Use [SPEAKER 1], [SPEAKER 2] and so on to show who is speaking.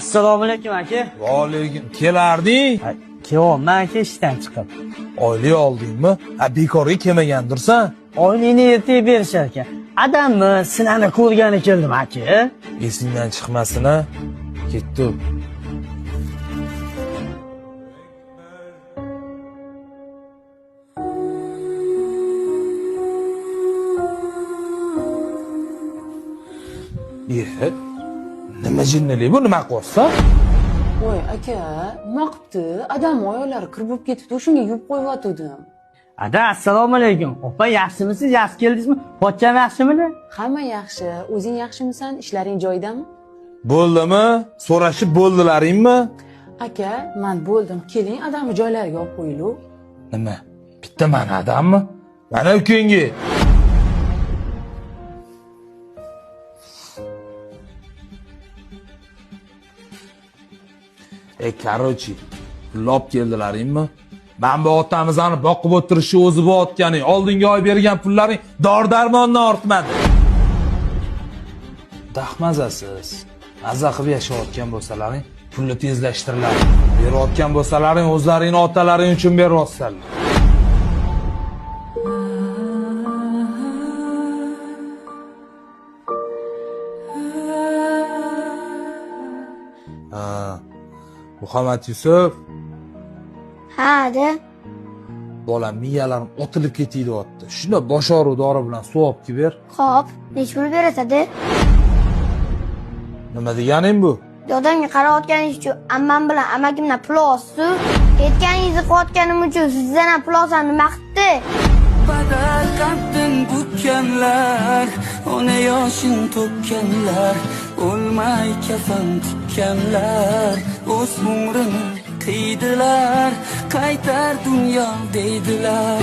[SPEAKER 1] Assalomu alaykum aka.
[SPEAKER 2] Va alaykum. Kelarding?
[SPEAKER 1] Kelyapman aka ishdan chiqib.
[SPEAKER 2] Oylik oldingmi? Ha, bekorga kelmagandirsan.
[SPEAKER 1] Oylikni ertaga berishar ekan. Adammi sinani ko'rgani keldim aka.
[SPEAKER 2] Esingdan chiqmasin a. Ketdi. E, nima jinnilik bu? Nima qilyapsan?
[SPEAKER 3] Voy aka, nima qilibdi? Adam oyoqlari kir bo'lib ketibdi, o'shunga yuvib qo'yayotgandim.
[SPEAKER 1] Ada assalomu alaykum. Opa yaxshimisiz? Yaxshi keldingizmi? Pochcham yaxshimidi?
[SPEAKER 3] Hamma yaxshi, o'zing yaxshimisan? Ishlaring joyidami?
[SPEAKER 2] Bo'ldimi? So'rashib bo'ldilaringmi?
[SPEAKER 3] Aka, man bo'ldim. Keling, adamni joylariga olib qo'yaylik.
[SPEAKER 2] Nima? Bitta mani adammi? Mana ukangi. E, короче, pul olib keldilaringmi? Men bu otamizni boqib o'tirishi o'zi bo'layotganing, oldingi oy bergan pullaring dori-darmondan ortmadi. Dahmazasiz. Maza qilib yashayotgan bo'lsalaring, pulni tezlashtiriladi. Berayotgan bo'lsalaring, o'zlaringni otalaring uchun beryapsanlar. Ha, Muhammad Yusuf,
[SPEAKER 4] Ha, ada.
[SPEAKER 2] bolam miyalarim otilib ketay deyapti. Shunda bosh og'riq dori bilan suv olib kelib ber.
[SPEAKER 4] Xo'p, necha pul berasiz, ada?
[SPEAKER 2] Nima deganing bu?
[SPEAKER 4] Dodamga qarayotganingiz uchun ammam bilan amakimdan pul olsiz. Aytganingizni qilayotganim uchun sizdan ham pul olsam nima qildi?
[SPEAKER 5] Badal qaddin bukkanlar, ona yoshin to'kkanlar, o'lmay kafan tikkanlar, o'z umrini qiydilar, qaytar dunyo deydilar.